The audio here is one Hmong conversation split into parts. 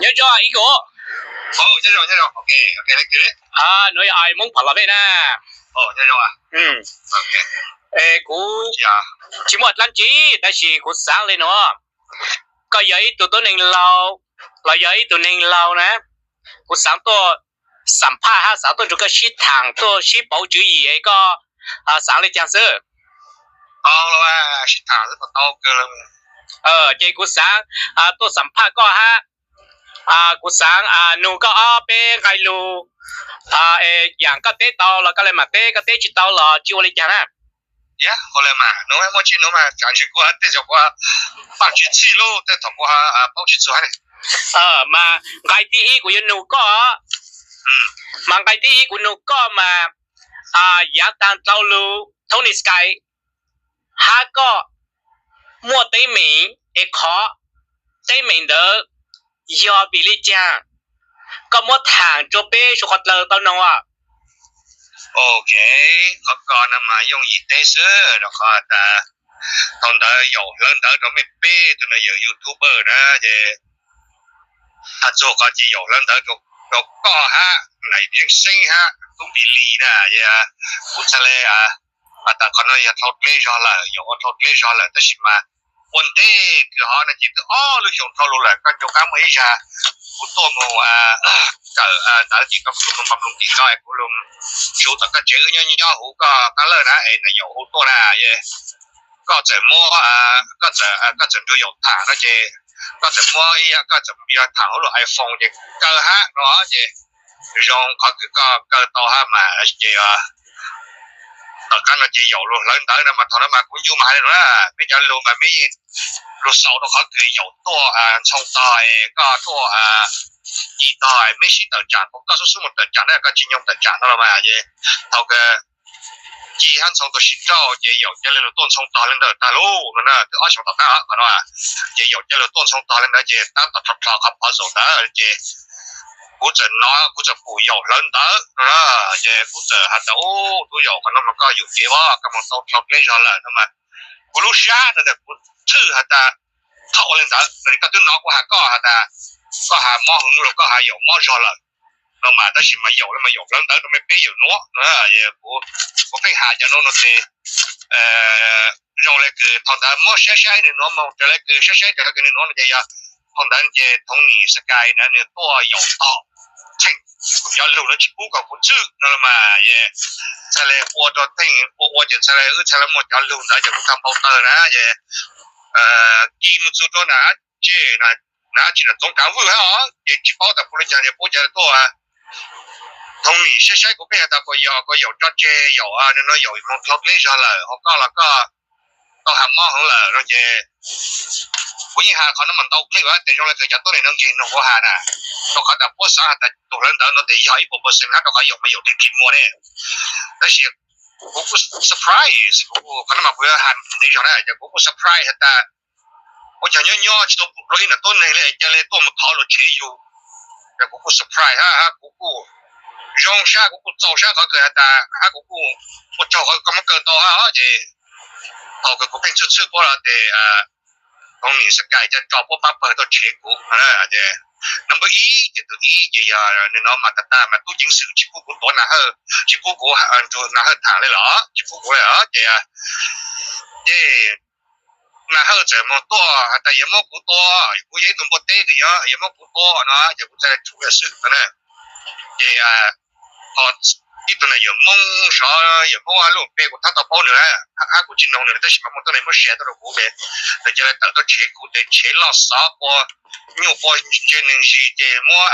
Nyob zoo ib kuv. Nuav yog Hmoob Pha Los Vej na. Kuv tsis muaj dlaab tsi, tab sis kuv xaav le nuav, koj yog ib tug tuab neeg laug los yog ib tug neeg laug na, kuv xaav tuaj xam phaj hab xaav tuaj nrug koj sib thaam, tuaj sib pauv tswv yim es koj xaav le caag xwb. Ces kuv xaav tuaj xam phaj koj hab, kuv xaav nug koj ob peb nqai lug, yaam koj teb tau los koj le maam teb, koj teb tsis tau los tsis ua le caag na. Ua le maam, nuav muaj tsi nuav mas tsaam ntshe kuv tej zaum kuv paaj tsis txhij lub tej thaum kuv paub tsis txug hab. Mas nqai thib ib kuv yuav nug koj, mas nqai thib ib kuv nug koj mas, yaav taag dlhau lug Tony Sky hab koj muaj teeb meem es qhov teeb meem ntawd yog vim le caag? Koj muab thaam rua peb suav qhov dlawg tau noog os. Ok, qhov ko no mas yooj yim teb xwb rau qhov tas thaum ntawd yaum hlawv ntawv rau mej peb tug neeg yawg YouTuber na, ces txug qhov ces yaum hlawv ntawv rau koj hab Nais Zeej Xeeb hab Tub Npis Lis na, kuv txhaj le has tas qhov no yog dhau dleb zog lawm, yaum ua dhau dleb zog lawm, tab sis mas ua ntej kws hov no ces twb ob lub xyoo dhau lug lawm, koj nco qab muaj ib zag kuv tuaj moog kawm ntawv ces koj kuj moog npam nploog tim koj, kuv lug su tom koj tsev, wb nyob nyob huv koj qab lawj na, es nws yaum hu tuaj na, koj txawm muab, koj txawm nrug yaum thaam no ces koj txawm muab ib yam koj txawm yog thaam huv lug iPhone ces kaw hab no ces zoo, qhov kws koj kaw tau hab mas ces tom qab no ces yaum lug hlawv ntawv no mas thaum no mas kuv ncu mas hais le nuav na, mej cov lug mas mej lug xaus rau qhov kws yaum tuaj ntxhoo tog es koj tuaj ci tog, meb sib tawm tsam, koj xub xub mus tawm tsam na, koj tsis nyoog tawm tsam no los mas ces thaum kws ci hab ntxhoo tug sib rauj ces yaum ca le lug tuaj ntxhoo tog le ntawd tag lug no na, twb ob xyoo tom qab qhov no ces yaum ca le lug tuaj ntxhoo tog le ntawd ces tab tom rho rho qhov phov zaum ntawd ces kuv txawm nov, kuv txawm pum yaum hlawv ntawv no na, ces kuv txawm has tas, ub, tub yaum, qhov no mas koj yuam kev, koj moog tau dhau dleb zog lawm no mas kuv lub sab tas kuv thwj has tas thaum ua le ntawd no koj twb nov kuv has koj has tas koj has mob hwv los koj has yaum mob zog lawm no mas, tab sis mas yaum le mas yaum hlawv ntawv rau mej peb yawm nuav. Kuv pheej has cov nuav no ces zoo le kws thaum ntawd muab saib saib nws nuav moog raws le kws saib saib raws le kws nws nuav no ces yog thaum ntawd ces Tony Sky na nws tuaj yaum tog theej, kuv cov lug nuav tsis pub kom kuv thwj no los mas, txhaj le ua rau theej ua ua ces txhaj le wb txhaj le muaj cov lug ntawd ces kuv tau npau taws na ces ci mus txug rau na, ces na, na tsis na Txoov Kav Vwj hab os, ces tsis paub tas puas le caag ces puab ca tuaj Tony saib saib kuv pheej has tas kuv yog kuv yaum tso tseg, yaum nws no yaum moog dhau dleb zog lawm, ho koj los koj tau has mob hwv lawm no ces kuv yeej has qhov no mas ntau clip tes zoo le kws cov tuab neeg no nkeeg nug kuv has na, rau qhov tas puab xaav has tas tug hlawv ntawv no tes yog ib puas percent hab rau qhov yaum mas yaum tes kis muag ne, tab sis kuv kuj surprise, qhov no mas kuv yuav has ntev zog na ces kuv kuj surprise has tas ua caag nyob nyob tsis tau pum dlua ib nam tuab neeg le ca le tuaj mus thov luag tshev yug. Ces kuv kuj surprise hab, hab kuv kuj zoo sab, kuv kuj txaus sab qhov kws has tas, hab kuv kuj ua tsaug qhov kws koj muab kaw tau hab os. Ces thaum kws kuv pheej txhwj txhwj puab los tes Tony Sky ca tso puab pab pawg tuaj tshev kuv. Ces number ib ces tus ib ces yog nws no mas tas tas mas tub ceev xwm tsis pub kuv tuav Nas Hawj, tsis pub kuv nrug Nas Hawj tham le los tsis pub kuv le os. Ces, ces Nas Hawj txawm moog tuaj has tas yuav muab kuv tua, kuv yog ib tug npua teb kws yog yuav muab kuv tua no ces kuv txhaj le tsum xwb na. Ces ho ib tug na yawm Moob sov, yawm Moob lub npe kuv thaab tau paub nws hab kuv tsis noog nws tab sis mas muaj tuab neeg muab share tuaj rau kuv, nws ca le tawm tuaj tshev kuv tes tshev loj xov qua nyuj qua ntse neeg zis ces muab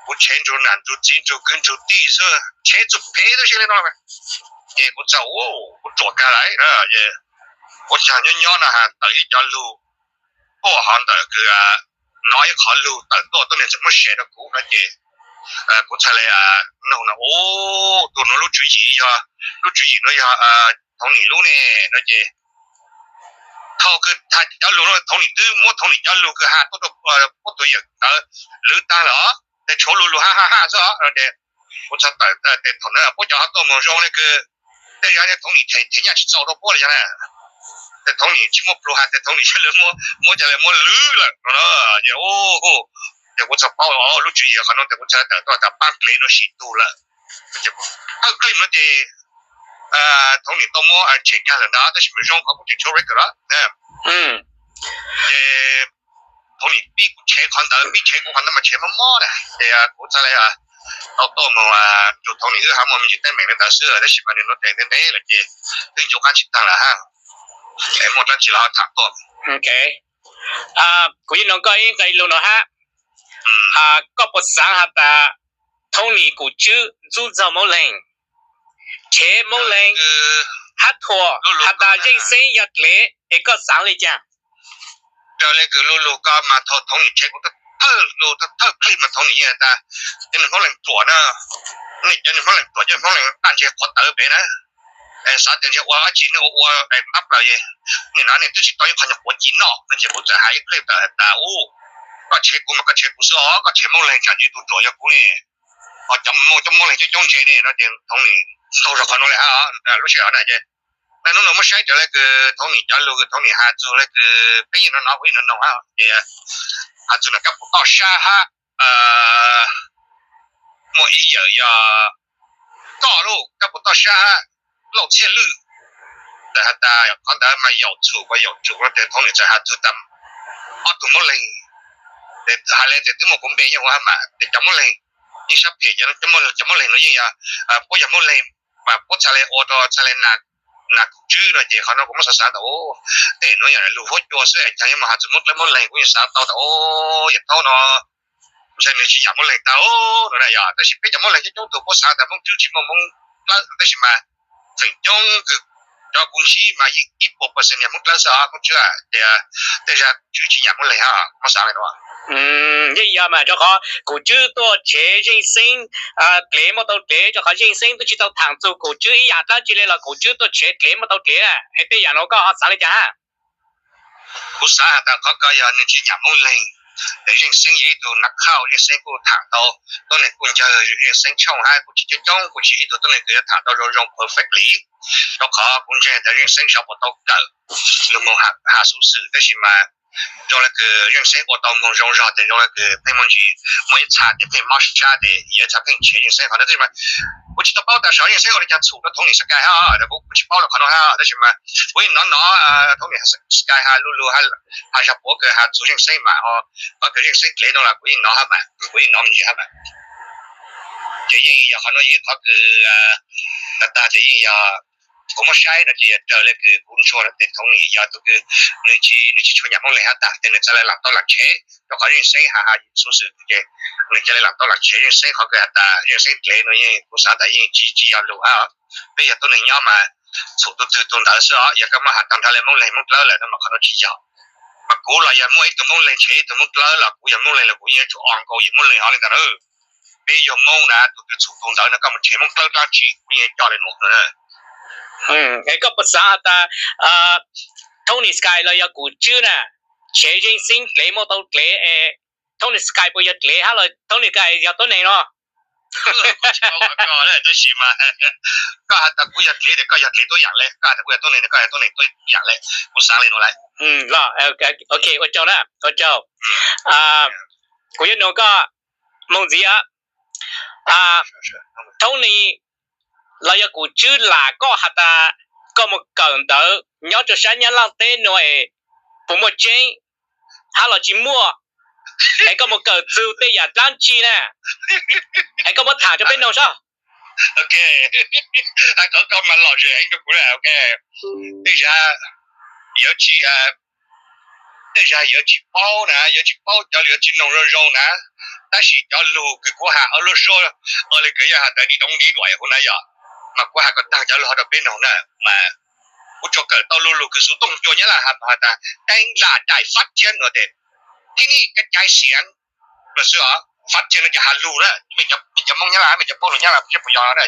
kuv tshev nrug nam nrug txiv nrug kwv nrug tij xwb, tshev txuj phev tub si le no. Ces kuv txawm, kuv ruam kag lawm, ua caag nyob nyob no has tawm ib cov lug tuaj hov ntawm kws nov ib qhov lug tawm tuaj tuab neeg txawm muab share rau kuv no ces kuv txhaj le noog no, ub, tug nuav lub tswv yim yog, lub tswv yim nuav yog Thaum Nim lub ne no ces thaum kws has cov lug no Thaum Nim twb muab Thaum Nim cov lug kws has tuaj rau puab tug yawm ntawd lwv tag lawm os, tes tshuav lug lug hab hab hab xwb os no ces kuv txhaj tawm tes thaum ntawd puab cov ho tuaj moog zoo le kws tej zag Thaum Nim them nyaj tsis txaus rau puab le yog na. Tes Thaum Nim tsis muaj plhu has tes Thaum Nim muab cov le muab lwv lawm no ces, ub, tes Ces kuv txawm paub lub tswv yim qhov no ces kuv txawm tawm tuaj tas pab dlev no sib tug lawm. Thawj clip no ces Thaub Nim tau muab tshem kag lawm ntag, tab sis mas zoo qhov kuv tseem tshuav record lawm. Ces Thaub Nim pib kuv tshev qhov ntawd, pib tshev kuv qhov ntawd mas tshev mob mob na, ces kuv txawm li tau tuaj mus nrug Thaub Nim wb ho muaj me ntsis teeb meem li ntawd xwb, tab sis mas nws nuv tes ntev ntev lawm ces twb ncu qab tsis tag lawm hab. Es muaj dlaab tsi los ho tham tuaj. Kuv yeej nug koj ib nqe lug no hab, koj puas xaav has tas Thaub Nim kuv tswb ntxub ntxaug Moob Leeg, tshev Moob Leeg, hab thuam has tas Zeej Xeeb yog dlev, es koj xaav li cas? Raws li kws lug lug ko mas thaum Thaub Nim tshev kuv thawj lug thawj clip mas Thaub Nim yeej has tas cov nwg Moob Leeg ruam na, nej cov nwg Moob Leeg ruam, cov Moob Leeg daj ntseg qhuav tawv pem na, xav tias ntshe ua dab tsi nej ua ua dais npab plaws es nim no nej twb tsis tau ib qho nyuag quav ci noj no ces kuv txawm hais ib clip tawm has tas u, koj tshev kuv mas koj tshev kuv xwb os, koj tshev Moob Leeg tsam ntsis tus ruam yog kuv ne, ho cov Moob, cov Moob Leeg coob coob ntshe ne no ces Thaub Nim taug zog qhov no li hab. Lub sij hawm no ces naj nub no muab saib raws li kws Thaub Nim cov lug kws Thaub Nim has txug li kws peb yeej no no ua ib no no hab ces has txug na kab puas toj sab hab, muaj ib yawm yog koj lauj, kab puas toj sab hab, Lauj Txhiaj Lwj, txawm has tas qhov ntawd mas yaum txhum puas yaum tsum no ces Thaub Nim txawm has txug tas ob tug Moob Leeg, has le tias twb muaj kuv npe nyob huv hab mas ces cov Moob Leeg yeej sab phem, cov Moob Leeg no yeej yog puab yog Moob Leeg mas puab txhaj le ua rau txhaj le nas kuv tswb no ces qhov no kuv muab xav xav tas tej nuav yog lug huab cua xwb, cov yuav mus has txug Moob Dlawb Moob Leeg kuv yeej xav tau tas o, yawm Thaub no ntshe nws tsis yam Moob Leeg tag no na yog, tab sis peb cov Moob Leeg coob coob tug puab xav tas Moob Tswb tsis muaj Moob Dlawb, tab sis mas feem coob kws cov kuv ntsib mas yeej ib puas percent yog Moob Dlawb xwb os, Moob Tswb, ces tej zag Tswb tsis yam Moob Leeg hab, muab xav li no. Yeej yog mas rau qhov kuv Tswb tuaj tshev Zeej Xeeb dlev muaj tau dlev, rau qhov Zeej Xeeb twb tsis tau thaam txug kuv Tswb ib yam dlaab tsi le los kuv Tswb tuaj tshev dlev muaj tau dlev na, es tej yam no koj ho xav li cas hab? Kuv xav has tas qhov ko yog nws tsis yam Moob Leeg, es Zeej Xeeb yog ib tug nav khauj, Zeej Xeeb kuj thaam tau tuab neeg kuj ncaw Zeej Xeeb tshooj hab, kuj tsis coob coob, kuj tsis ib tug tuab neeg kws yuav thaam tau zoo zoo perfect li, rau qhov kuv ntseeg tas Zeej Xeeb xyov puas tau kawm lug moog has xuv xwm, tab sis mas zoo le kws Zeej Xeeb ua tau moog zoo zog ces zoo le kws pheej muaj ntsis muaj ib txha ces pheej mob sab ces yog ib txha pheej tshev Zeej Xeeb qhov ntawd, tab sis mas kuv tsis tau paub tas xyov Zeej Xeeb ua li cas txhum rau Thaub Nim Sky hab, kuv kuj tsis paub le qhov no hab, tab sis mas kuv yeej nov nov Thaub Nim Sky has lu lug has zog puav kws has txug Zeej Xeeb mas, qhov kws Zeej Xeeb dlev no los kuv yeej nov hab mas, kuv yeej nov me ntsis hab mas. Ces yeej yog qhov no yog ib qhov kws tag tag ces yeej yog kuv muab saib no ces yog raws le kws kuv ntsuag no ces Thaub Nim yog tug kws nws tsis, nws tsis tshua yam Moob Leeg hab tas ces nws txhaj le lam tau lam tshev, rau qhov Zeej Xeeb has has xuv xwm ces nws ca le lam tau lam tshev Zeej Xeeb, qhov kws has tas Zeej Xeeb dlev no yeej kuv xav tas yeej tsis, tsis yog lug hab. Peb yog tuab neeg nyob mas txhum tug twg tug ntawd xwb os, yog koj muab has tag nrho le Moob Leeg Moob Dlawb lawm no mas qhov no tsis yog. Mas kuv los yog muaj ib tug Moob Leeg tshev ib tug Moob Dlawb los kuv yeej yuav tsum o nkaus yim Moob Leeg hov li ntawd na. Peb yog Moob na, tug twg txhum tug ntawd no koj mus tshev Moob Dlawb dlaab tsi kuv yeej coj le nuav. Es koj puas xav has tas Thaub Nim Sky los yog kuv Tswb na, tshev Zeej Xeeb dlev muaj tau dlev es Thaub Nim Sky puas yog dlev hab los Thaub Nim Sky yog tuab neeg no? Tab sis mas koj has tas kuv yog dlev ces koj yog dlev tuab yam le, koj has tas kuv yog tuab neeg ces koj yog tuab neeg tuab yam le, kuv xav li no lawm. Los, ok, ua tsaug na, ua tsaug. Kuv yuav nug koj moog ntxiv, Thaub Nim los yog kuv Tswb lam koj has tas koj mus kawm ntawv nyob rau sab Nyab Laaj teb nuav es puas muaj tseeb hab los tsis muaj, es koj mus kawm txug tej yam dlaab tsi na, es koj muab tham rau peb noog sab. Ok, qhov koj mas lom zem heev rau kuv na, ok. Tej zag yuav tsis, tej zag yuav tsis paub na, yuav tsis paub cov lug yuav tsis noog zoo zoo na, tab sis cov lug kws kuv has ob lub suab ua le kws yog has tas di doov di duam huv na yog, mas kuv has kom taag cov lug ho rau peb noog na, mas kuv tsuas kawm tau lu lug kws xuv tooj cua Nyab Laaj has tas teeb laj dais fab tshiab nuav tes thib nij kab cai siav no xwb os. Fab tshiab no ces has lug na, mej cov Moob Nyab Laaj, mej cov paub lug Nyab Laaj seb puas yog na,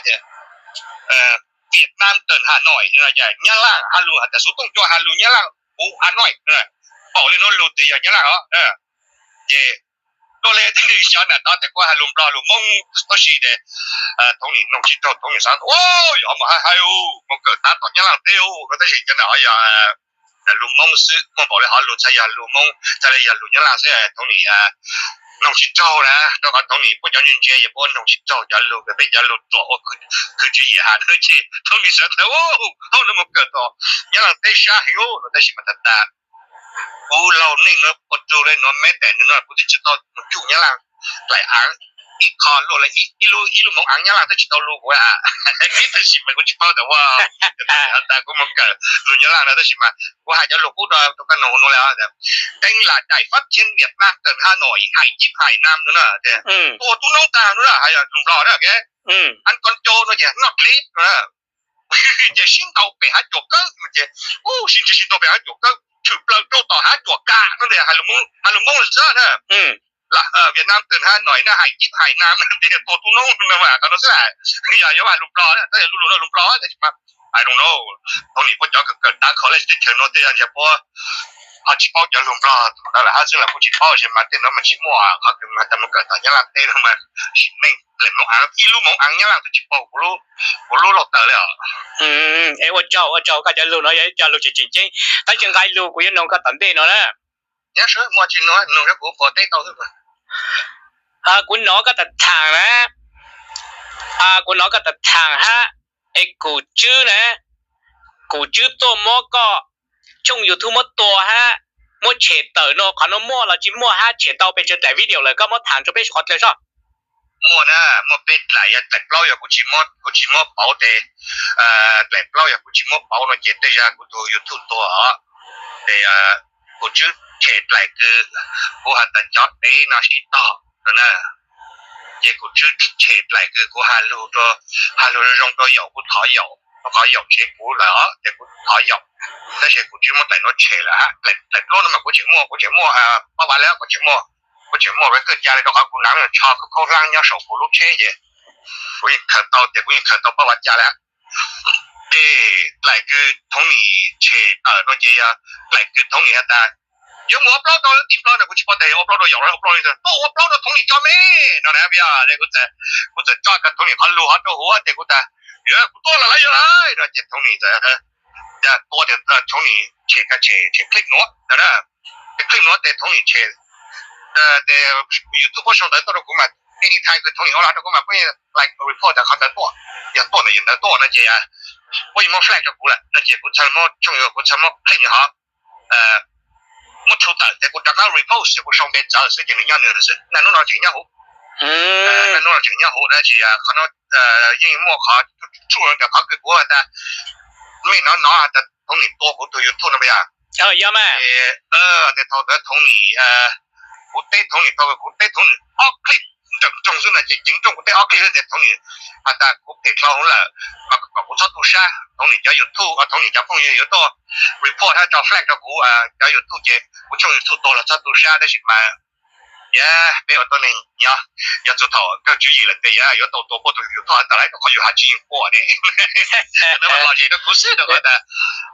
Vietnam tawm Hà Nội no ces Nyab Laaj has lug has tas xuv tooj cua has lug Nyab Laaj, kuv Hà Nội, paub le nuav lug tes yog Nyab Laaj os. Ces tuaj le xyov nam tod tes kuv has lug Nplog lug Moob tuab si tes Thaub Nim noog tsis raug, Thaub Nim xav ua yog mas hais hais u, mus kawm tab tom Nyab Laaj teb u no, tab sis cov nam yog lug Moob xwb, muaj npaum le hov lug txhaj yog lug Moob txhaj le yog lug Nyab Laaj xwb, Thaub Nim mloog tsis raug na, rau qhov Thoob Nim puab cov ntsia ntsia yog puab mloog tsis raug cov lug, peb cov lug ruam ua khwv tswv yim has na ces Thoob Nim sawv tawm ua, Thoob Nim mus kawm tom Nyab Laaj teb sab heev ub no, tab sis mas tag tag kuv laug neej no ua rug le nuav meb tes nws no kuv twb tsis tau mus tsuj Nyab Laaj dlaim aav ib qho luaj le ib lub moov aav Nyab Laaj twb tsis tau lug kuv a. Tab sis mas kuv tsis paub tas ua tas kuv mus kawm lug Nyab Laaj no tab sis mas kuv has cov lug qub rau koj noog nuav le. Tên là Đại Pháp Thiên Việt Nam tỉnh Hà Nội, Hải Yip Hải Nam no na. Tua tub noob tag no na, has lug Nplog na, ok. Ăn con trâu no ces noj clip no na. Ces sib ntaus pem hav cuam kawb no ces, sib ntsib sib ntaus pem hav cuam kawb, tshwm plaws rau tom hav cuam kam no tias, has lug Hmoob lawm xwb na. Việt Nam tỉnh Hà Nội na, Hải Yip Hải Nam no tias tua tub noob no mas qhov no xwb, yog yuav has lug Nplog na, tab yog lub lug no lug Nplog tab sis mas I don't know. Thoob Nim puab cov kawm kawm tav college teb chaws no tej yog puab ho tsis paub cov lug Nplog ntawd lawm hab xwb los kuj tsis paub, tab sis mas tej no mas tsis muaj, qhov kws mas tas mus kawm tom Nyab Laaj teb no mas sim neej dlaim moov aav, ib lub moov aav Nyab Laaj twb tsis paub kuv lub lauj taws le os. Es ua tsaug, ua tsaug koj cov lug no yog ib co lug tseem tseem ceeb, tab sis nqai lug kuv yuav noog koj tom ntej no na. Nyab sawv muaj tsis nuav, noog kuv puas teb tau xwb. Kuv nov koj tas thaam na, kuv nov koj tas thaam hab, es Kum Tswb na, Kum Tswb tuaj muab koj tshooj YouTube muab tua hab, muab tshem tawm no, qhov no muaj los tsis muaj hab, tshem tau pes tsawg dlaim video lawm, koj muab thaam rua peb qhov dlaim soj. Muaj na, muaj peb dlaim, yog dlaim plaub yog kuv tsis muab pauv tes, dlaim plaub yog kuv tsis muab pauv no ces tej zag kuv tug YouTube tua os. Ces Kum Tswb tshem dlaim kws kuv has tas cov dev no sib tog no na. Ces Kum Tswb tshem dlaim kws kuv has lug, has lug zoo rau Yaum, kuv thov Yaum, rau qhov Yaum tshev kuv lawm os ces kuv thov Yaum. Tab sis Kum Tswb muab dlaim nuav tshem lawm hab. Dlaim plaub no mas kuv tseem muaj, kuv tseem muaj pab vav le, kuv tseem muaj, kuv tseem muaj record ca le rau qhov kuv nav tsho khaub hlaab nyob saum kuv lub tsheb ces kuv yeej khaws tau, ces kuv yeej khaws tau pab vav ca le. Ces dlaim kws Thoob Nim tshem tawm no ces yog dlaim kws Thoob Nim has tas yuav mus ua plaub rau, tim plaub ntawd kuv tsis paub tes ua plaub rau Yaum, ua plaub li, tuaj ua plaub rau Thoob Nim tso me no na. Kuv txawm tso Thoob Nim qhov lug hov rau huv ces kuv tas, kuv tuaj lawm lawm, yuav lawm no ces Thoob Nim txawm tua, Thoob Nim tshem, tshem clip nuav na. Ces clip nuav tes Thoob Nim tshem, tes YouTube puab sau ntawv tuaj rau kuv mas, anytime kws Thoob Nim ua lug rau kuv mas puab yeej flag report tas qhov ntawd tuaj, yog tuaj ntawm yus ntawd tuaj no ces puab yeej muab flag rau kuv lawm no ces kuv txhaj muab tshooj, kuv txhaj muab clip nws hov muab tshu tawm ces kuv rov qab repost ces kuv sau npe txawv xwb ces nws nyob nws lawm xwb. Naj nub no tseem nyob huv, naj nub no tseem nyob huv tab sis qhov no yeej muaj qhov tshuaj ntawm qhov kws kuv has tas mej nov nov has tas Thoob Nim tua kuv tug YouTube no puas yog? Yog mas. Ces thaum ntawd Thoob Nim, kuv teb Thoob Nim tau, kuv teb Thoob Nim ob clip nrawm nroog xwb na, ces ceev nrooj kuv teb ob clip xwb ces Thoob Nim has tas kuv phem dlhau lawm mas kom kuv txhob tu sab. Thoob Nim cov YouTube, Thoob Nim cov phooj ywg yuav tuaj report hab tso flag rau kuv cov YouTube ces kuv tshooj YouTube tuag los txhob tu sab tab sis mas peb ua tuab neeg nyob, yog txug thaum kawg tswv yim lawm tes yuav tau tua puab tug YouTube tas lawm rau qhov yus has tsis yeej quaj ne. Lom zem rau kuv xwb rau qhov tas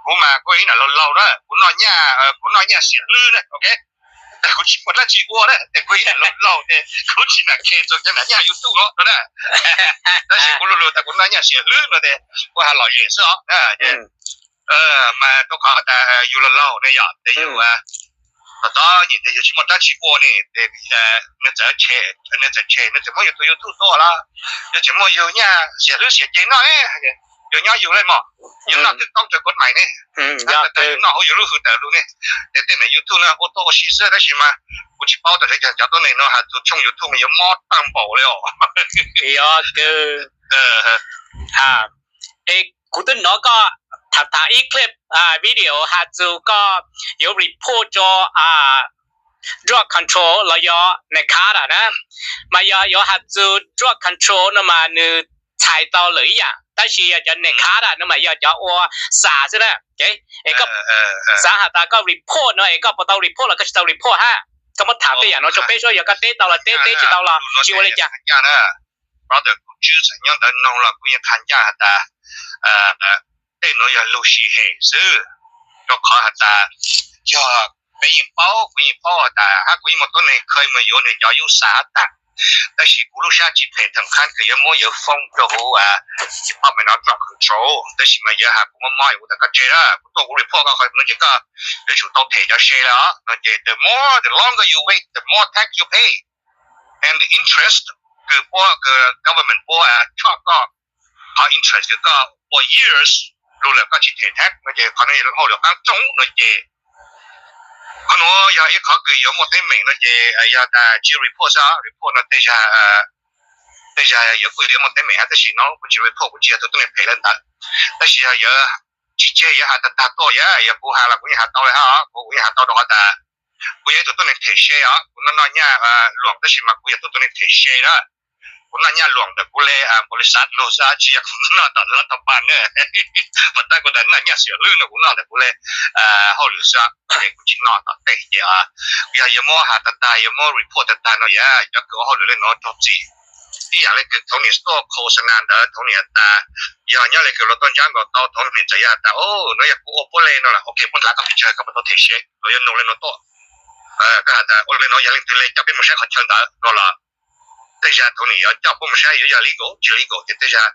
kuv mas kuv ib nam laug laug na, kuv noj nyaj, kuv noj nyaj xiam hlwb na, ok. Kuv tsis muaj dlaab tsi ua na, tes kuv ib nam laug laug tes kuv tsis nam khe txug cov nam nyaj YouTube no na. Tab sis kuv lu lug tas kuv noj nyaj xiam hlwb no tes kuv has lom zem xwb os. Mas rau qhov tas yus laug laug ne yom, tes yus txom nyem tes yus tsis muaj dlaab tsi ua ne, nws txawm tshem, nws txawm muab yus tug YouTube tuaj los yus tseem muaj yus nyaj xiam hlwb xiam ceg noj, yus nyob yus le mog, yus noj twb toob rau kuv mais ne, yus noj huv yus lub hwv tawm lug ne. Ces tej nam YouTube no ua tuaj ua si xwb tab sis mas kuv tsis paub tas cov tuab neeg no has txug tshooj YouTube mas yuav mob tag npaum le os. Yog kws, es kuv twb nov koj tham tham ib clip video has txug koj yuav report rua drug control los yog NACADA na, mas yog yuav has txug drug control no mas nws txhais tau lwm ib yaam, tab sis yog cov NACADA no mas yog cov ua xam xwb na. Es koj xaav has tas koj report no es koj puas tau report los koj tsis tau report hab? Koj muab tham tej yaam no rua peb saib yog koj teb tau los teb, teb tsis tau los tsis ua li cas. Brother, kuv tsis xaav nyob ntawd noog los kuv yeej qha ncaj has tas tej nuav yog lug sib hem xwb, rau qhov has tas yog peb yeej paub, kuv yeej paub has tas hab kuv yeej muaj tuab neeg kheev mus yuav nws cov yub xa hab tag, tab sis kuv lub sab tsis phem theem qhab kws yuav muab yawg foob rua huv department of drug control, tab sis mas yawg has kuv mob mob kuv tas koj tseg lawm, kuv tuaj kuv report koj qhov no ces koj yuav tsum tau them cov se lawm os no ces the more, the longer you wait, the more tax you pay. and the interest kws puab, kws government puab tshaj koj, qhov interest kws koj ua years lug lawm koj tsis them tax no ces qhov no hauj lwm qaab tsoom no ces qhov nuav yog ib qhov kws yuav muaj teeb meem no ces yog tas tsis report xwb, report no tej zag tej zag yuav kuj yuav muaj teeb meem hab, tab sis no kuv tsis report, kuv tsis yog tus tuab neeg phem le ntawd. Tab sis yog yuav tsis tseg yuav has tag tag tuaj, yog kuv has los kuv yeej has tau le hab, kuv yeej has tau rau qhov tas kuv yog ib tug tuab neeg them se os, kuv noj noj nyaj luam tab sis mas kuv yog tus tuab neeg them se na. Kuv noj nyaj luam ntawm kuv le npaum li xav lug xwb, tsis yog kuv noj tom lab tog paj na. Puas tab kuv tas noj nyaj xiam hlwb no kuv noj ntawm kuv le hauj lwm xwb, ces kuv tsis noj tom tej ces yog yuav muab has tag tag, yuav muab report tag tag no yog cov kws ua hauj lwm le nuav raug txim. Ib yam le kws thaum nim tuaj khos sa nas ntawd thaum nim tas, yog nyob le kws luag tuaj ntsab nkaus tau thaum nim txawm yog tas, o, no yog kuv ua puab le no las, ok, puab ntlav koj pes tsawg koj puas tau them se, luag yuav nug le nuav tuaj. Koj has tas ua le nuav yog leej twg le coj peb mus saib qhov chaw ntawd no los tej zag thaum nim yuav coj puab mus saib yuav yog legal tsis legal ces tej zag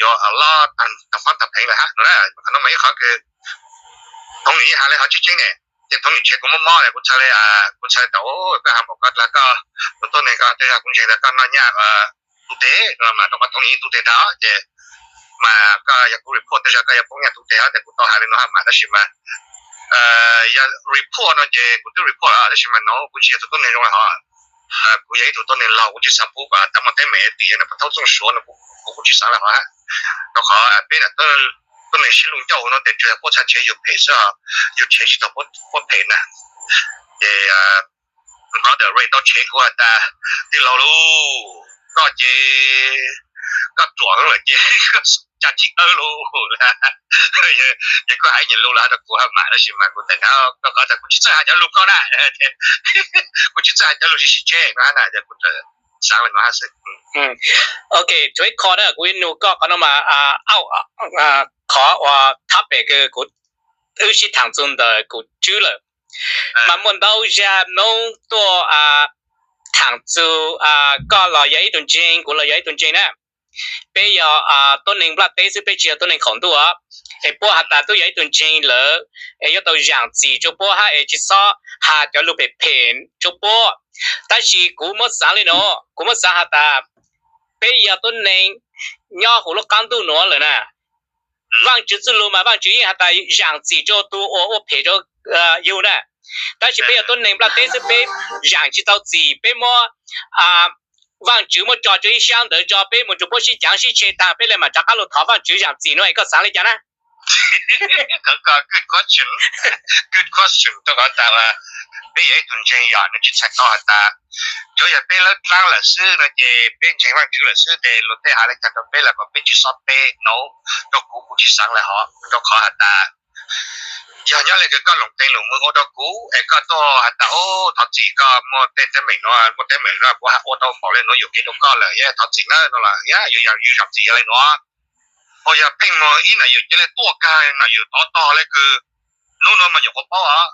yuav a lot tag faab tag pheev lawm hab no na. Qhov no mas ib qhov kws thaum nim yeej has le hov tseeb tseeb ne, ces thaum nim tshev kuv mob mob kuv txhaj le, kuv txhaj le tas, koj has npaum koj dlaag koj tus tuab neeg ko tej zag kuv ntseeg tas koj noj nyaj tu tes no mas rau qhov thaum nim yeej tu tes tag ces mas koj yog kuv report tej zag koj yuav poob nyaj tu tes hab, tas kuv tau has le nuav hab mas tab sis mas yog report no ces kuv twb report lawm tab sis mas no kuv tsis yog tus tuab neeg zoo le hov. Kuv yog ib tug tuab neeg laug, kuv tsis xaav pub kom tas muaj teeb meem tim no puas thaub txooj suav no, kuv kuj tsis xaav le hov hab. Rau qhov peb tuab neeg sib luj ncauj no tes tsuas yog puab txhaj tshev yug phem xwb, yug tshev tsis tau puab phem na. Ces brother Ray tau tshev kuv has tas, tij laug lauj, koj ces koj ruam lawm ces koj caj tsis dawb lauj. Ces kuj hais nyiam lug los rau kuv hab mas tab sis mas kuv tas koj qhov tas kuv tsis txawj has cov lug ko na, kuv tsis txawj has cov lug sib sib tshev no hab na, ces kuv xaav le no hab xwb. Ok, tsuas ib qho na kuv yuav nug koj qhov no mas, qhov uas topic kws kuv, wb sib thaam txug ntawm kuv tswb lawm, mas muaj ntau zag Moob tuaj thaam txug, koj los yog ib tug ntseeg, kuv los yog ib tug ntseeg na. Peb yog tuab neeg nplaj teb xwb, peb tsis yog tuab neeg qaum ntuj os. Es puab has tas tub yog ib tug ntseeg lawm, es yuav tau zaam txim rua puab hab es tsis txhob has cov lug phem phem rua puab. Tab sis kuv muab xaav le nuav, kuv muab xaav has tas peb yog tuab neeg nyob huv lub qaab ntuj nuav lawm na. Vaajtswv txuj lug mas Vaajtswv yeej has tas zaam txim rua tug uas ua phem rua yug na. Tab sis peb yog tuab neeg nplaj teb xwb, peb zaam tsis tau txim, peb muab Vaajtswv muab tso rua ib saab ntawd tso, peb mus rua puab sib caav sib tshev taag peb le maam rov qaab lug thov Vaajtswv zaam txim no es koj xaav le caag na? Good question, good question. Rua qhov tas peb yog ib tug ntseeg yog nws tsis txhais tau has tas, tsuav yog peb lawb dlaab lawm xwb no ces peb ntseeg Vaajtswv lawm xwb tes luag tej has le caag rua peb los kom peb tsis xob teb no. Rua kuv, kuv tsis xaav le hov, rua qhov has tas yog nyob le kws koj loom teeb loom mws ua rua kuv es koj tuaj has tas, o, thov txim koj muaj tej teeb meem nuav, muaj teeb meem nuav kuv has ua tau npaum le nuav yuam kev rua koj lawm, yog thov txim nawb no los yog yus zaam txim yog le nuav. Ho yog pheej muaj ib nam yawm ca le tuaj kag nam yawm tov tog le kws hnub nuav mas nyuam qhuav paub os,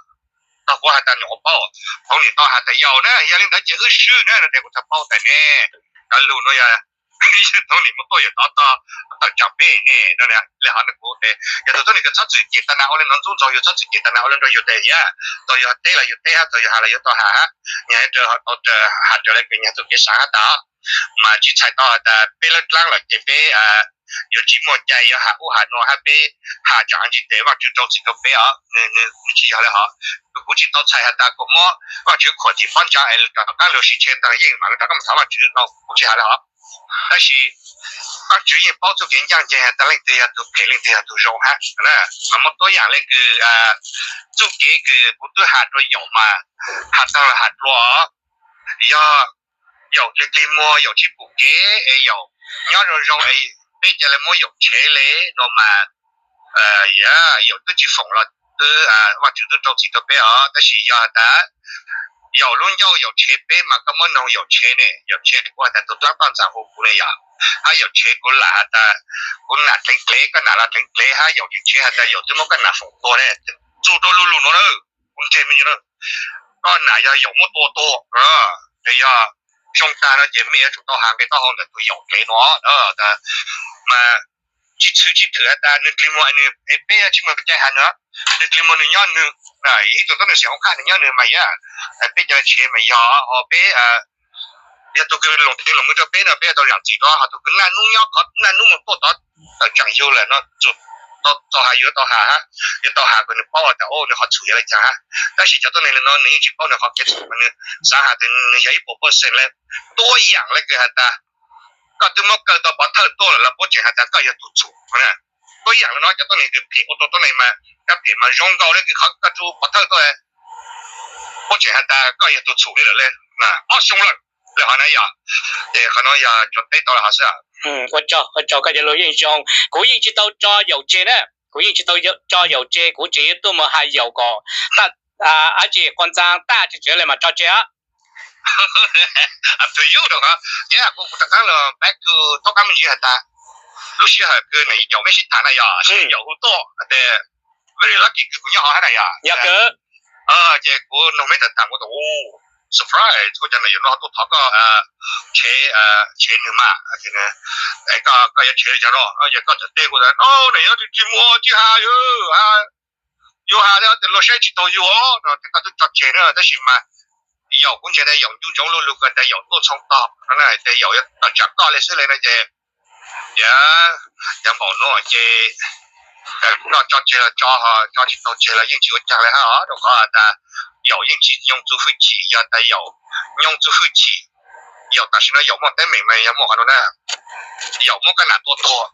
tog kuv has tas nyuam qhuav paub, thaum nim tau has tas yog na, yog le ntawd ces wb swb na no tes kuv txhaj paub tas ne, cov lug nuav yog thaum nim mus tuaj yawm tov tog tawm tsaam peb ne no. Le hov nws kuv tes yog tus tuab neeg kws txhob txwm cem tas nas ua le nuav ntxub ntxaug yug, txhob txwm cem tas nas ua le nrug yug tes yog, txawm yog teb los yug teb hab txawm yog has los yuav tau has hab, nyag tau has raws le kws nyag txuj kev xaav hab tas. Mas tsis txhais tau has tas peb lawb dlaab lawm ces peb yuav tsis muaj cai yuav has ub has nuav hab peb has tsaam ntsis tes Vaajtswv rau txim rau peb os, nws tsis yog le hov. Kuv tsis tau txhais has tas kuas muab Vaajtswv khuam tim pob ntsa es rov qaab lug sib tshev taag yeej mam li rov qaab mus thov Vaajtswv no kuv tsis has le hov. Tab sis Vaajtswv yeej paub txuj kev ncaaj nceeg has tas leej twg yog tug phem leej twg yog tug zoo hab. Mas muab tuab yaam le kws txuj kev kws kuv twb has rua yaum mas has taag los has dlua, yog yaum dlig dlig muag, yaum tsis pum kev es yaum nyob zoo zoo es peb ca le muab yaum tshev le no mas, yog yaum twb tsis foom los twb, Vaajtswv twb rau txim rau peb os. Tab sis yog has tas yaum lub ncauj yaum tshev peb mas koj muab noog yaum tshev ne, yaum tshev kuv has tas tus dlaab toj ntxaa hu kuv ne yog, hab yaum tshev kuv lam has tas kuv nam dleev dlev koj nam los dleev dlev, hab yaum tshev has tas yaum twb muab koj nam foom tuag ne. Txug rua lu lug nuav na, kuv ntseeg me ntsis na, koj nam yog yaum muab tua tuag, yog zoo tag no ces mej yuav tsum tau has nqe taub hau ntawm tus yaum dlev nuav. Mas tsis txhwm tsis thwm has tas nwg dlig muag es peb tsis muaj cai has nwg, nwg dlig muag nwg nyob nwg, ib tug tuab neeg xeem hauv qab nwg nyob nwg mas yog, peb ca le tshev mas yog, ho peb Yog tus kws loos tes loos mws rau peb no peb yuav tau zaam txim rau, ho tus kws naj nub nyob qhov naj nub moog tuaj tod tawm tsaam yug lawm no txaus has yuav tau has, yuav tau has kom nws paub tas nws qhov txhum yog le caag hab. Tab sis cov tuab neeg le no nws yeej tsis paub nws qhov kev txhum, nws xaav has tas nws yog ib puas percent le, tuab yaam le kws has tas koj twb muab kaw tau pov thawj tuaj lawm los puab tseem has tas koj yog tus txhum. Tuab yaam le no cov tuab neeg kws phem ua rau tuab neeg mas, koj phem mas zoo nkaus le kws qhov koj tub pov thawj tuaj, puab tseem has tas koj yog tus txhum li lawm le, ob xyoo lawm le hov na yog. Ces qhov no yog tsuas teb tau le hov xwb. Ua tsaug, ua tsaug koj cov lug yeej zoo. Kuv yeej tsis tau tso Yaum tseg na, kuv yeej tsis tau tso Yaum tseg, kuv tseem yuav tuaj mus has Yaum kom taj, ab tsi, quas ntxaa taj tsi tsi le mas tso tseg os. Up to you rau qhov, yeah, kuv, kuv rov qab los back to thaub qab me ntsis has tas lub sij hawm kws nws Yaum mej sib tham na yog sib Yaum hu tuaj tes, very lucky kws kuv nyob hov hab na yog. Yog kws ces kuv noog mej tham tham kuv tas, surprise, kuv cov nam Yaum no tuaj thov koj tshev, tshev nwg mas, koj yuav tshev li cas no, yog koj txawm teb kuv tas no nam Yaum tsis muaj tsis has, yuav has thiab tes luag saib tsis taus yus no tes koj twb tso tseg na, tab sis mas Yaum kuv ntseeg tas Yaum ncu ntsoov luag lug kws tas Yaum tuaj txhoo tog no na, tes Yaum yuav tawm tsam koj le xwb le no ces, cov npaum nuav ces koj tso tseg los tso, tso tsis tau tseg los yeej tsis ua caag le hab os, rau qhov tas Yaum yeej tsis nyoo txuj hwj chim, yog tas Yaum nyoo txuj hwj chim, Yaum tam sim no Yaum muaj teeb meem mas yog muaj qhov nuav na, Yaum muab koj nam tua tuag,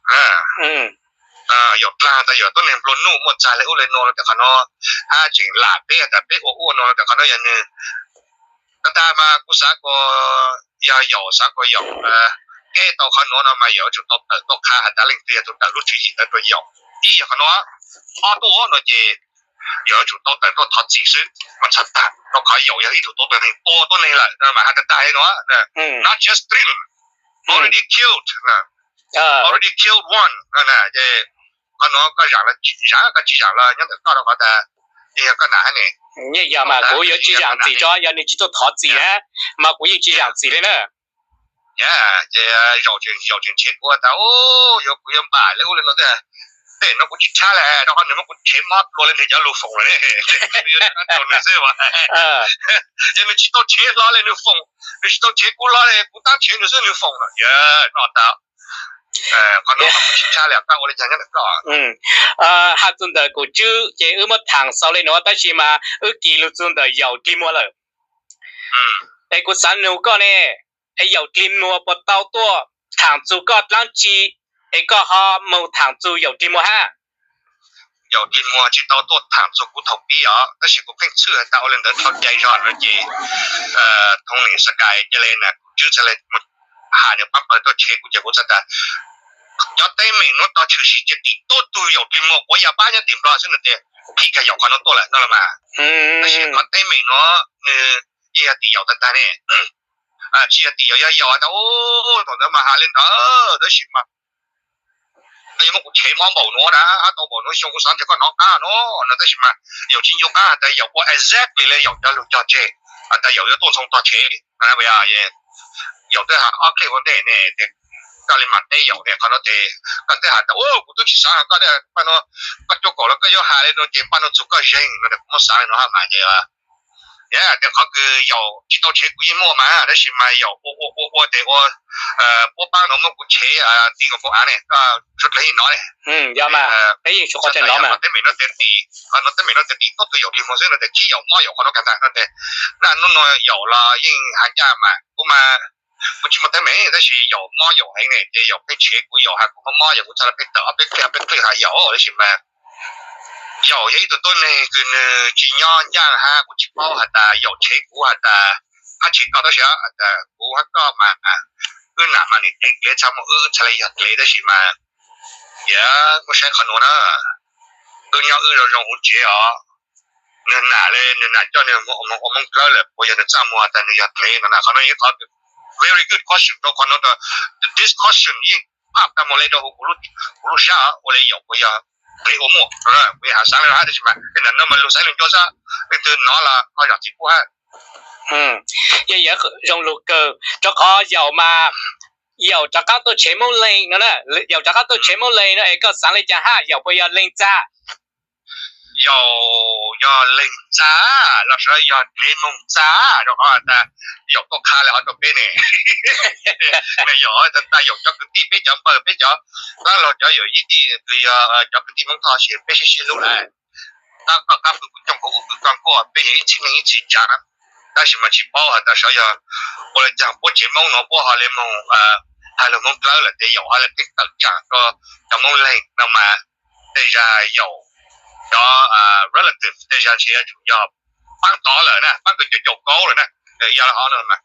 Yaum dlaag tas Yaum tuab neeg nplua nuj muaj txag le ub le nuav no tes qhov nuav, hab tseem lam peb tas peb ua ub ua nuav no tes qhov nuav yog nwg, koj tag mas kuv xaav kuas yog Yaum xaav kuas Yaum keb tau qhov nuav no mas Yaum yuav tsum tau tawm tuaj qha has tas leej twg yog tus tawm lub tswv yim ntawd rau Yaum. Ib yog qhov nuav, ob tuaj no ces Yaum yuav tsum tau tawm tuaj thov txim xwb mas txhaj tag, rau qhov Yaum yog ib tug tuab neeg tua tuab neeg lawm no mas has tag tag li nuav, not just three, already killed, already killed one. Qhov nuav koj zaam los zaam, koj tsis zaam los nyob ntawm koj rau qhov tas yog koj nam hab ne. Yeej yog mas kuv yuav tsis zaam txim tso, yog nws tsis tuaj thov txim na mas kuv yeej tsis zaam txim li na. Ces Yaum tseem tshev kuv tas yuav kuv yuav npam le ub le nuav, tej no kuv tsis tshab le rau qhov nws muab kuv tshev mob dlua le nws cov lug foom lawm, nws xwb. Yog nws tsis tau tshev hlo le nws foom, nws tsis tau tshev kuv hlo le kuv tab tshev nws xwb nws foom lawm, yog no tas qhov nuav kuv tsis tshab le koj ua le caag nyob ntawm koj. Has txug ntawm kuv tswb ces wb muab thaam xaus le nuav tab sis mas wb kis lug txug ntawm Yaum dlig muag lawm. Es kuv xaav nug koj ne, es Yaum dlig muag puas tau tuaj thaam txug koj dlaab tsi, es koj ho moog thaam txug Yaum dlig muag hab? Yaum dlig muag tsis tau tuaj thaam txug kuv thaum pib os, tab sis kuv pheej txhwj has tas ua le ntawd dhau cai zog no ces Thoob Neeg Sky ca le na kuv tswb txhad le has nws paab pawg tuaj tshev kuv ces kuv txhad tas cov teeb meem nuav tog tshwm sim ces tim tuab tug Yaum dlig muag quav ya pab nyob tim Nplog xwb no ces phim kag Yaum qhov nuav tuaj lawm no los mas. Tab sis qhov teeb meem nuav nws yeej yog tim Yaum tag tag ne, tsis yog tim Yaum, yog Yaum tas thaum ntawd mas has le ntawd tab sis mas yuav muab kuv tshev mob npaum nuav na, tau npaum nuav xyoo kuv xaav nrug koj nov qab no no tab sis mas Yaum tsis ncu qab has tas Yaum ua exactly le Yaum cov lug cog tseg has tas Yaum yuav tuaj txhoo tog tshev. Yaum twb has ob clip ua ntej ne, koj le maam teb Yaum ne qhov nuav tes koj twb has tas kuv twb tsis xaav has koj, paj nuav koj cuaj kaum los koj yuav has le nuav ces paj nuav txug koj zeeg no, kuv muab xaav le nuav hab mas ces tias qhov kws Yaum tsis tau tshev kuv yeej muaj mas tab sis mas Yaum ua ua ua ua tes ua puab paab nuav muab kuv tshev ti nkaus pab av ne, koj suav dlawg yeej nov ne. Yog mas peb yeej suav qhov teeb meem nuav tes tim, qhov nuav teeb meem nuav tes tim tuab tug Yaum dlig muag xwb no tes tsis Yaum mob Yaum qhov nuav kag ntag no tes, naj nub nuav Yaum los yeej has ncaj mas kuv mas kuv tsis muaj teeb meem tab sis Yaum mob Yaum heev ne ces Yaum pheej tshev kuv, Yaum has kuv mob mob Yaum, kuv txhaj le pheej tawm ob peb clip ob peb clip has Yaum tab sis mas Yaum yog ib tug tuab neeg kws nws tsis nyob ncaaj hab kuv tsis paub has tas Yaum tshev kuv has tas hab tshev koj tab sis has tas kuv hab koj mas wb nam mas nim deev dlev txhaj muaj wb txhaj le yog dlev tab sis mas muab saib qhov nuav na, wb nyob wb zoo zoo huv tsev os. Nwg nam le nwg nam coj nwg moog ua Moob Dlawb lawm puas yog nwg txaj muag has tas nwg yog dlev no na, qhov nuav yog qhov very good question rau qhov nuav, the discussion yeej paj tag muag le rau huv kuv lub sab ua le Yaum puas yog dlev ua muaj, kuv yeej has xaav le hab tab sis mas tej nam nuav mas lug xaiv lug ncua xwb, leej twg nov los ho zam txim pub hab. Yeej yog zoo lug kawg rau qhov Yaum mas Yaum rov qab tuaj tshev Moob Leeg no na, Yaum rov qab tuaj tshev Moob Leeg no es koj xaav le caag hab, Yaum puas yog Leeg txag? Yaum yog leeg txaj los sav yog tsev moog txaj rau qhov tas Yaum tuaj qha le hov rau peb ne. Yaum tag tag Yaum cov kwv tij, peb cov npawg, peb cov dab laug, cov yawm yij, kws yog cov kwv tij Hmoob Thoj, peb sib sib hlub lawm. Tab koj qab pw kuv cooj, kuv ua pw koj nkuaj, peb yog ib txhia neej ib txhia tsav. Tab sis mas tsis paub has tas sav yog ua le caag puab tsev Hmoob nuav puab ho le moog hais lug Hmoob dlawb lawm tes Yaum ho le pheej tawm tsaam rua cov Hmoob leeg no mas tej zag Yaum cov relative tej zag ntshe yuav tsum yog paab tod lawm na, paab kws caum caum kaub lawm na, yog le hov no mas.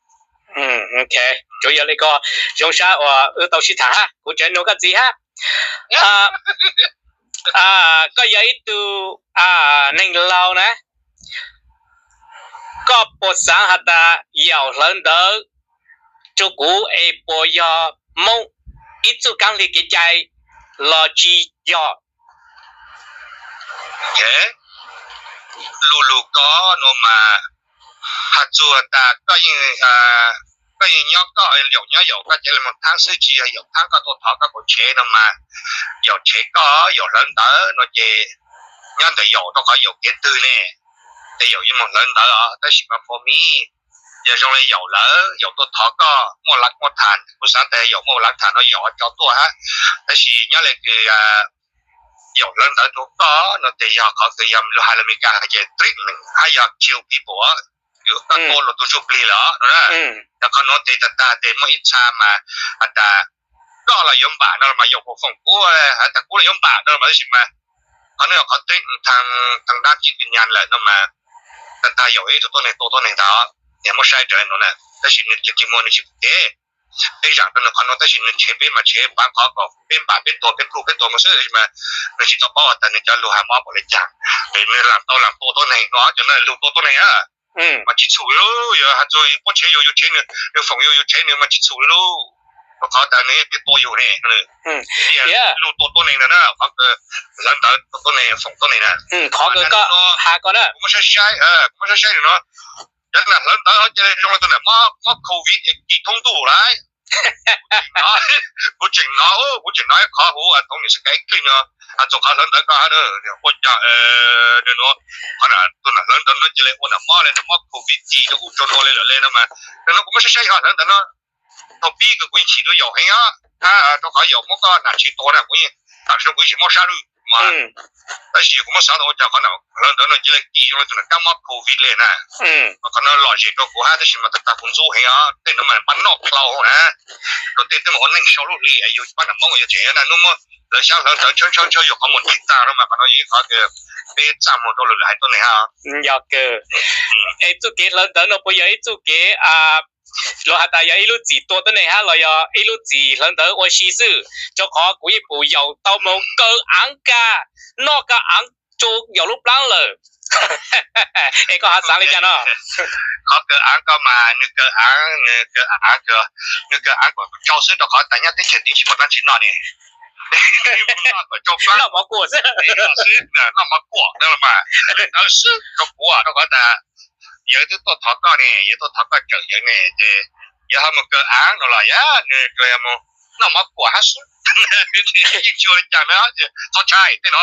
Tsuav yog le ko zoo sab uas wb tau sib thaam hab, kuv tseem nug koj ntxiv hab. Koj yog ib tug neeg laug na, koj puas xaav has tas Yaum hlawv ntawv rua kuv es puas yog Moob ib txuj kaab hli kev cai los tsis yog? Lu lug ko nuav mas has txug tas koj yeej nyob koj, Yaum nyob Yaum, koj cev le moog thaab xwb, tsis yog Yaum thaab koj tuaj thov koj kaum tshev no mas, Yaum tshev koj, Yaum hlawv ntawv no ces nyob ntawm Yaum rau qhov Yaum kev twg ne, ces Yaum yeej moog hlawv ntawv os. Tab sis mas for me, yog zoo le Yaum lawm, Yaum tuaj thov koj muaj lav muaj tham, kuv xaav tas Yaum muaj lav tham no Yaum tso tuaj hab. Tab sis nyob le kws Yaum hlawv ntawv rua koj no tes yog qhov kws yog lug hais lus Amelikas hais ces threatening hab yog kill people, koj tua luag tug ntsuj plig lawm no na. Yog qhov nuav tes tag tag tes muaj ib txha mas has tas koj los yuav npam no los mas Yaum puas foom kuv has tas kuv los yuav npam no los mas, tab sis mas qhov nuav yog qhov threatening thaum dab tsi kws nyas lawm no mas, tag tag Yaum ib tug tuab neeg tua tuab neeg ntag, yog muab saib raws le nuav na. Tab sis nws tsis muag, nws tsis pum kev. Peb zaam rau nws qhov nuav tab sis nws tshev peb mas tshev pav qhov kom peb npam peb tuag peb pluj peb tuag mus xwb, tab sis mas nws tsis tau paub has tas nws cov lug has mob npaum le caag. Nws lam tau lam tua tuab neeg no, cov no lug tua tuab neeg a, mas tsis txhum li lub, yog has txug puab tshev yus, yus tshev nws, nws foom yus, yus tshev nws mas tsis txhum li lub, rau qhov tas nws peb tua yus ne. Lug tua tuab neeg ntag na, qhov hlawv ntawv tua tuab neeg, foom tuab neeg na. Qhov kws koj has ko na, kuv muab saib saib, kuv muab saib saib nws no, cov nam hlawv ntawv ho cia li zoo le tug nam mob, mob covid es kis thoob ntuj lawm. Kuv tseem hnov, kuv tseem hnov ib qhov huv thaum nws xav kav ib kig no, has txug qhov hlawv ntawv ko, ua cas nws nuav, qhov tus nam hlawv ntawv no cia li ua nam mob le, nam mob covid kis rau ub rau no le lawm le no mas, nws no kuv muab saib saib ho hlawv ntawv no. Thaum pib kws kuv yeej chim rau Yaum heev os, rau qhov Yaum muab koj nam tshev tuag na, kuv yeej, tam sim no kuv yeej tsis mob sab lawm mas, tab sis kuv muab xaav tau ua cas qhov nam hlawv ntawv no cia li kis zoo le tug nam kab mob covid le na. Qhov no lom zem rau kuv hab, tab sis mas tag tag kuv ntxub heev os, tej nuav mas pab noj dlhau na, rau tej twb mus ua neej sau lub hli yug pab nam Moob yog tseem na, hnub muab lawv xyab hlawv ntawv tshawb tshawb tshawb yug qhov muag ntxiv tag no mas qhov no yog ib qhov kws peb txaj muag rau lwm lwm haiv tuab neeg hab. Yog kawg. Es txuj kev hlawv ntawv no puas yog ib txuj kev, luag has tas yog ib lub txim tua tuab neeg hab los yog ib lub txim hlawv ntawv ua si xwb? Rau qhov kuv yeej pum Yaum tau moog kaw aav kag, noj kag aav rua Yaum lub plaab lawm. Es koj ho xaav le caag no? Qhov kaw aav ko mas nws kaw aav, nws kaw aav, nws kaw aav kom tsau xwb, rau qhov tas nyob teb chaws twg tsis muaj dlaab tsi noj ne. Noj mov kuam xwb, noj mov kuam na mas, ntawd xwb rau kuv, rau qhov tas yawg twb tuaj thov koj ne, yawg tuaj thov koj cawm yawg ne, ces yawg ho mus kaw aav no los yog nws tsuas yog mus noj mov kuam hab xwb. Yeej tsis ua li cas na, txhob ntshai tej no.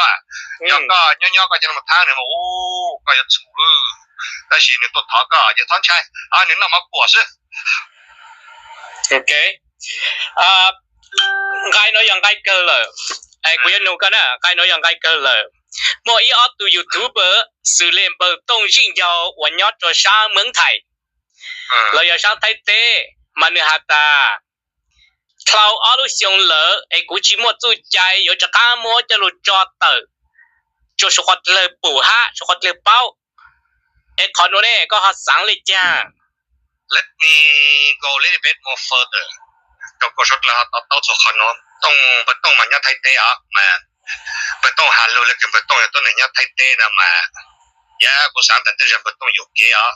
Yog koj nyob nyob koj coj nws mus thaab nws mas, u, koj yuav txhum lawm. Tab sis nws tuaj thov koj ces txhob ntshai, nws noj mov kuam xwb. Ok. Nqai no yog nqai kawg lawm. Kuv yuav nug koj na, nqai no yog nqai kawg lawm. Muaj ib ob tug YouTuber xws le npawg Tooj Zeej Yau uas nyob rua saab Meeb Thais los yog saab Thaib teb, mas nws has tas dlhau ob lub xyoo lawm es kuv tsis muaj txuj cai yuav rov qab muab coj lug tso tawm rua suav qhov dlawg pum hab suav qhov dlawg paub. Es qhov nuav ne koj ho xaav le caag? Let me go a little bit more further, rau kom suav dlawg ho to taub txug qhov nuav. Tooj, npawg Tooj mas nyob Thaib teb os, mas npawg Tooj has lug le kws npawg Tooj yog tuab neeg nyob Thaib teb no mas, yog kuv xaav tas tej zag npawg Tooj yuam kev os.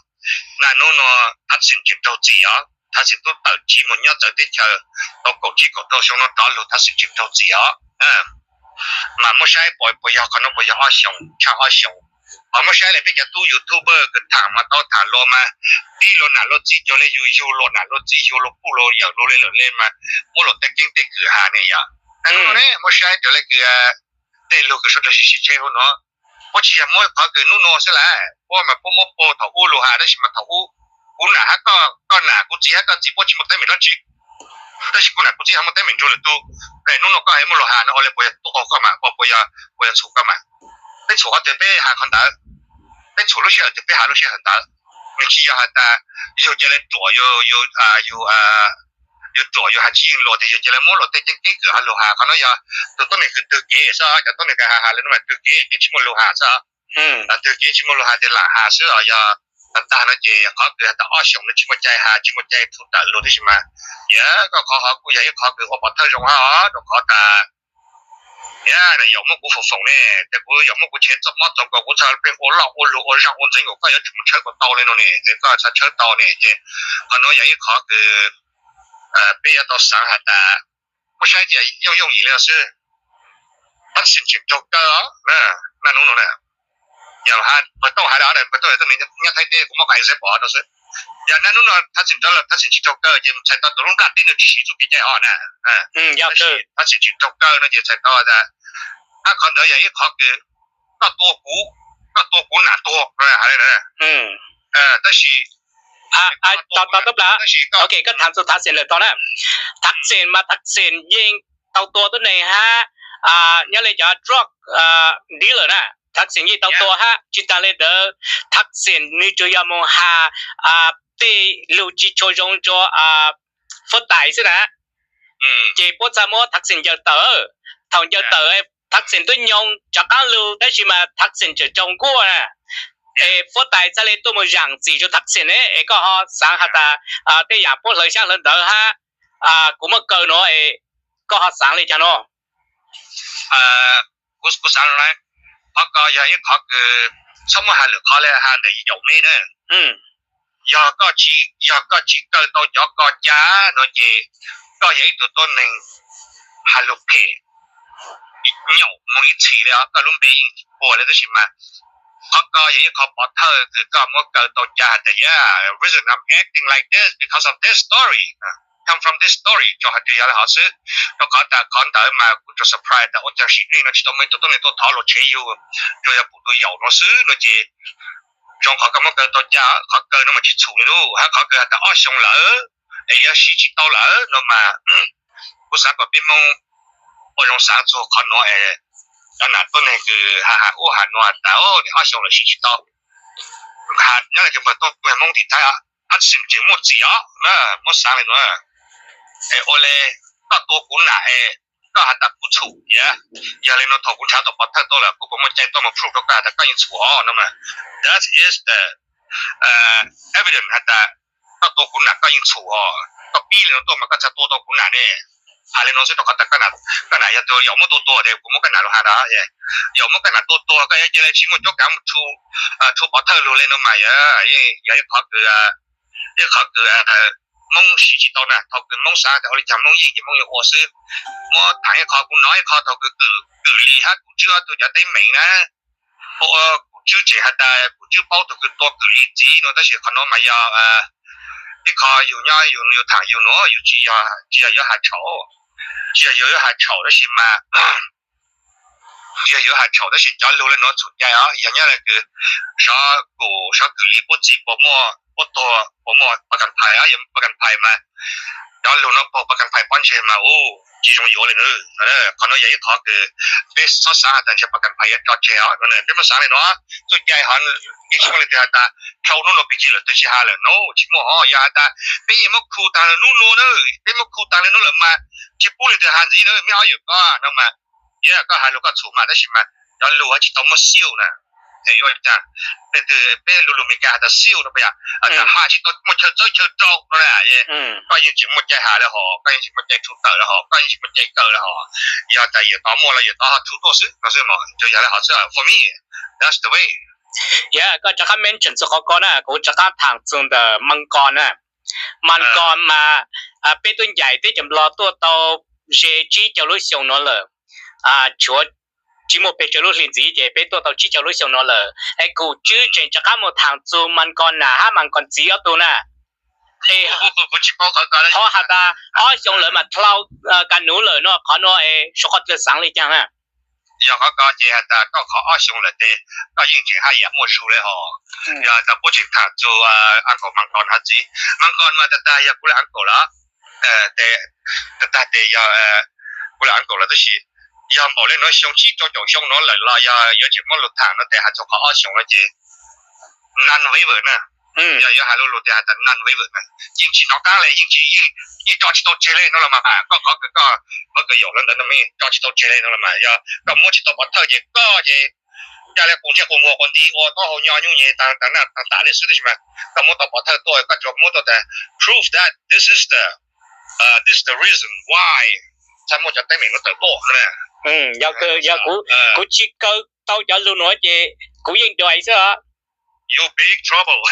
Naj nub nuav Thaj Xeem tseem raug txim os, Thaj Xeem tub tawm tsib moog nyob txawv teb chaws tau kaum tsib kaum rau xyoo no rov lug Thaj Xeem tseem raug txim os. Mas muab saib puas yog qhov nuav puas yog ob xyoos, tshaj ob xyoos. Ho muab saib le peb cov tub YouTuber kws thaam mas tau thaam luag mas, tib luag nam luag txiv cuag le yug, yug luag nam luag txiv, yug luag puj luag yawm luag le lawm le mas, muab luag tej keeb tej kwm has ne yog. Thaum nuav ne muab saib raws le kws tej lug kws suav dlawg sib sib tsheb huv nuav, puab tsis yog muab qhov kws nub nua xwb lawm, puab mas puab muab puag thaum ub lug has, tab sis mas thaum ub kuv nam hab koj nam, kuv txiv hab koj txiv puab tsis muaj teeb meem dlaab tsi, tab sis kuv nam kuv txiv ho muaj teeb meem nrug lwm tug. Nub nua koj ha muab lug has no ua le puas yog tuag koj mas, puas yog txhum koj mas? Peb txhum qhov twg peb has qhov ntawd, peb txhum lub sij hawm twg peb has lub sij hawm ntawd. Nws tsis yog has tas yug ca le ruam, yug ruam yug has tsis yeej luag, tes yug ca le muab luag tej ceeb keeb kws ho lug has. Qhov no yog tug tuab neeg kws twg kev xwb, cov tuab neeg kws has has le no mas twg kev tsis muaj lug has xwb. Twg kev tsis muaj lug has tes lam has xwb os. Yog tag tag no ces qhov kws has tas ob xyoos no tsis muaj cai has, tsis muaj cai rhu tawm lug tab sis mas, yog koj qhov hov kuj yog ib qhov kws ua pov thawj zoo hab os, rau qhov tas Yaum muab kuv foom foom ne, tes kuv yaum muab kuv tshev txoj mob txog nkaus kuv txhaj le pheej ua loj ua lug ua zaaj ua ntxeev nkaus, koj yuav tsum mus tshawb kom tau le no ne, tes koj txhaj tshawb tau ne, ces qhov nuav yog ib qhov kws peb yuav tau xaav has tas, muab saib tias yooj yooj yim li no xwb. Thaksin tseem raug kaw os, naj nub no na, yog pawg tauj has le, pawg tauj nyob Thaib teb kuv muab qhov example no xwb. Yog naj nub no Thaksin raug, Thaksin tsis raug kaw ces txhais tau tus lub nplaj teb nws tsis siv txuj kev cai os na. Thaksin tsis raug kaw no ces txhais tau tas, hab qhov ntawd yog ib qhov kws koj tua kuv, koj tua kuv nam tuag, has le na. Tab sis Tau tau tub plas, ok, koj thaam txug Thaksin lawm tau na. Thaksin mas Thaksin yeej tau tua tuab neeg hab, nyob le cov drug dealer na, Thaksin yeej tau tua hab tsis taag le ntawd, Thaksin nwg tsuas yog moog has tej lug tsis tshua zoo rua Fuab Tais xwb na, ces puab txhaj muab Thaksin ncaws tawm. Thaum ncaws tawm Thaksin tub nyoo rov qaab lug tab sis mas Thaksin tseem raug nkuaj na. Es Fuab Tais txhaj le tuaj moog zaam txim rua Thaksin ne, es koj ho xaav has tas tej yaam puab hlawv xyaab hlawv ntawv hab kuv muab kaw nuav es koj ho xaav le caag nuav? Kuv xaav, qhov ko yog ib qhov kws txhob muab has lwm qhov le has ntawm yaum me na. Yog koj tsis, yog koj tsis kaw tau cov ko ca no ces koj yog ib tug tuab neeg has lug phem, nyaum moog ib txhis le os, koj lub npe yeej puag le tab sis mas qhov ko yog ib qhov pov thawj kws koj muab kaw tau ca has tas, yeah, reason I'm acting like this because of this story, come from this story, tsuas has tas yog le hov xwb. Rua qhov tas qhov ntawd mas kuv tsuas surprise tas ua caag sim neej no tsis tau muaj ib tug tuab neeg tuaj thov luag tshev yug, tsuas yog kuv tus yaum no xwb no ces zoo qhov koj muab kaw tau ca, qhov kaw no mas tsis txhum li lub, hab qhov kws has tas ob xyoo lawm es yuav siv tsis tau lawm no mas kuv xaav kom peb Moob ua zoo xaav txug qhov nuav es cov nam tuab neeg kws has has ub has nuav tas ob xyoo lawm siv tsis tau. Nyob le kws npawg tuab Moob tim Thaib, ab tsi tseem muaj txim os, muab xaav le nuav. Es ua le koj tua kuv nam es koj has tas kuv txhum, yog le nuav thaum kuv nrhav tau pov thawj tuaj lawm kuv puas muaj cai tuaj moog prove rua koj has tas koj yeej txhum os no mas? That is the evidence has tas koj tua kuv nam koj yeej txhum os. Koj pib le nuav tuaj mas koj txhaj tua tau kuv nam ne. Has le nuav xwb rua qhov tas koj nam yog tus yaum muab tua tuag tes kuv muab koj nam lug has tas, yaum muab koj nam tua tuag koj yuav ca le tsis muaj cuab kav rhu pov thawj lug le no mas yog, yog ib qhov kws, ib qhov kws Moob siv tsis tau na. Thaum kws Moob xaav tas ua le caag Moob yeej ces Moob yuav ua xwb. Muab thaam ib qho kuv nov ib qho thaum kws Kwm Lis hab Kum Tswb ob tug cov teeb meem na, ua Kum Tswb tseem has tas Kum Tswb paub tug kws tua Kwm Lis txiv no tab sis qhov nuav mas yog ib qho yug nyob yug thaam yug nuav yug tsis yog, tsis yog yuav has txhaum, tsis yog yug yuav has txhaum tab sis mas, tsis yog yuav has txhaum tab sis cov lug le nuav txhum cai os. Yog nyob le kws sov Kum, sov Kwm Lis puab txiv puas muaj, puab tuag puas muaj Pas Kas Phais, yog Pas Kas Phais mas cov lug nuav puag Pas Kas Phais pob ntseg mas ub tsis zoo yuav le na. Qhov nuav yog ib qhov kws peb txhob xaav has tas ntshe Pas Kas Phais yuav tso tseg os, peb muab xaav le nuav. Txuj cai hov yeej tsis muaj leej twg has tas dhau nub nuav pig tsis lawm twg tsis has lawm no, tsis muaj os. Yog has tas peb yeej muab khu taag le nub nuav na, peb muab khu taag le nuav lawm mas tsis pub leej twg has ntxiv na, meb ob yawm koj no mas. Yog koj has lug koj txhum mas tab sis mas cov lug tsis tau muaj seal na. Es yuav cas, leej twg peb lug lug Meskas has tas seal no puas yog, has tas has tsis tau muaj chaw txawb chaw rau no na. Koj yeej tseem muaj cai has le hov, koj yeej tseem muaj cai rhu tawm le hov, koj yeej tseem muaj cai kaw le hov. Yog tas yawm tod muaj los yawm tod ho rhu tuaj xwb no xwb mas, tsuas yog le hov xwb. For me, that's the way. Yog koj rov qab mention txug qhov ko na, kuv rov qab thaam txug ntawm Mas Kos na. Mas Kos mas peb tub ncaim teb chaws Nplog tuaj tau ze tsib caug lub xyoo nuav lawm. Tshuav tsis muaj pes tsawg lub hli ntxiv ces peb tuaj tau tsib caug lub xyoo nuav lawm. Es Kum Tswb tseem rov qab mus thaam txug Mas Kos nam hab Mas Kos txiv ob tug na. Es ho has tas ob xyoo lawm mas dlhau ka nuv lawm no, qhov nuav es suav qhov twg xaav le caag na? Yog qhov ko ces has tas koj qhov ob xyoo lawm tes koj yeej tseem haj yam muaj zug le hos. Yog tas puab tseem tham txug uncle Mankos hov txiv, Mankos mas tas tas yog kuv le uncle lawm. Tas tas tes yog kuv le uncle lawm tab sis yog npaum le nuav xyoo tsib rau caum xyoo nuav lawm los yog yuav tseem muab lug tham no tes has txug qhov ob xyoo no ces non-waiver na. Yog yuav has lug lug tes has tas non-waiver na, yeej tsis nov qaab le, yeej tsis, yeej tso tsis tau tseg le no los mas. Koj qhov kws koj, qhov kws yaum lawv ntawd no yeej tso tsis tau tseg le no los mas. Yog koj muab tsis tau pov thawj ces koj ces ca le qus ntsej qus muag quas nti ua taub hau nyo nyuj nyem taag naj taag tam le xwb tab sis mas koj muab tau pov thawj tuaj, koj tsuas muab tuaj tas proof that this is the, this is the reason why txhaj muaj cov teeb meem nuav tawm tuaj. Yog, yog kuv, kuv tsis kaw tau cov lug nuav ces kuv yeej dua xwb os. You big trouble.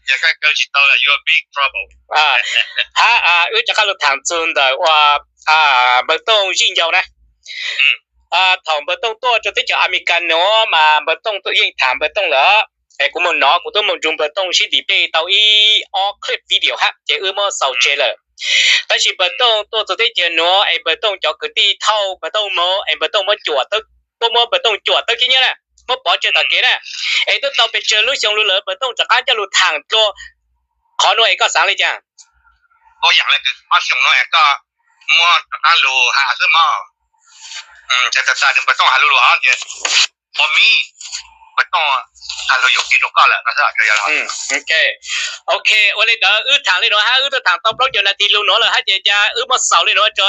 Yog koj kaw tsis tau lawm you big trouble. Hab wb rov qab lug tham txug ntawm ua npawg Tooj zij ncaus na. Thaum npawg Tooj tuaj rua teb chaws Amelikas nuav mas npawg Tooj tuaj yeej tham npawg Tooj lawm. Es kuv moog nov, kuv twb moog nrug npawg Tooj sib debate tau ib ob clip video hab ces wb muab xaus tseg lawm. Tab sis npawg Tooj tuaj txug teb chaws nuav es npawg Tooj cov kwv tij thauj npawg Tooj moog es npawg Tooj muab cuam, muab npawg Tooj cuam tawb kiv nyiab na, muab pov tseg tom kev na. Es twb tau pes tsawg lub xyoo lug lawm npawg Tooj rov qab coj lug tham dlua qhov nuav es koj xaav le caag? Ua yaam le kws ob xyoo nuav es koj muab rov qab lug has xwb mog. Tes tas tas npawg Tooj has lug lug hov ces for me, npawg Tooj has lug yuam kev rua koj lawm no xwb. Ok, ua le ntawd wb tham le nuav hab wb twb tham tau plaub caug nas this lug nuav lawm hab ces ca wb muab xaus le nuav tso,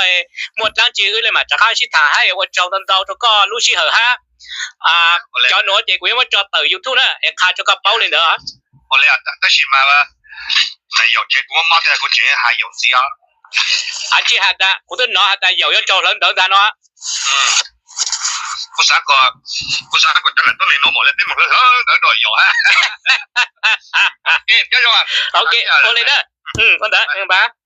muaj dlaab tsi wb le maam rov qab sib tham hab ua tsaug ntau ntau rua koj lub sij hawm hab. Cov nuav ces kuv yuav muab tso tawm YouTube na es qha rua koj paub le ntawd. Tab sis mas yaum tsev kuv muab mob tas kuv tseem has yaum ntxiv os. Tsis has tas, kuv twb nov has tas yaum yuav raug hlawv ntawv ntag no. Kuv xaav, kuv xaav kom cov nam tub neeg nuav mam le peb moog hlawv ntawv rua yaum hab. Ok, ua le ntawd.